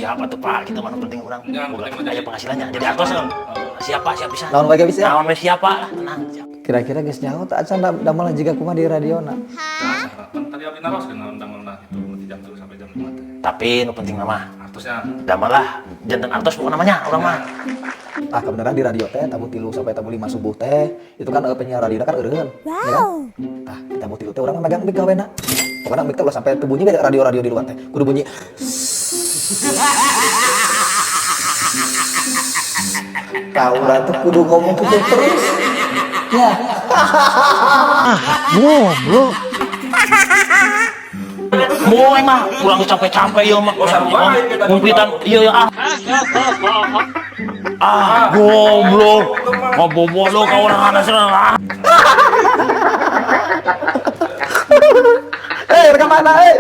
Siap atuh, Pak, kita mah nu penting urang Jangan boga penting mah aya jadi. Penghasilannya. Jadi artos kan. Siap, Pak, siap bisa. Naon wae ge bisa. Naon we siap, Pak. Tenang, siap. Kira-kira geus nyaho teu acan damel jiga kumaha di radiona? Nah, kan tadi abdi naros kan damelna itu di jam 3 sampai jam 5 teh. Tapi nu penting mah Artosnya damel lah janten artos pokokna namanya urang mah. Ah, kebenaran di radio teh tabuh 3 sampai tabuh 5 subuh teh itu kan penyiar radio kan eureun, ya kan? Tah, tabuh 3 teh urang mah megang mic gawena. Pokoknya mic teh ulah sampai teu bunyi beda radio-radio di luar teh. Kudu bunyi. Tah, urang tuh kudu ngomong gitu terus. Ya. Goblok. Moe mah urang capek-capek ieu mah. Ngumpitan ieu ya ah. Ah, goblok. Ngabobodo ka urang ah. Eh, reka mana eh?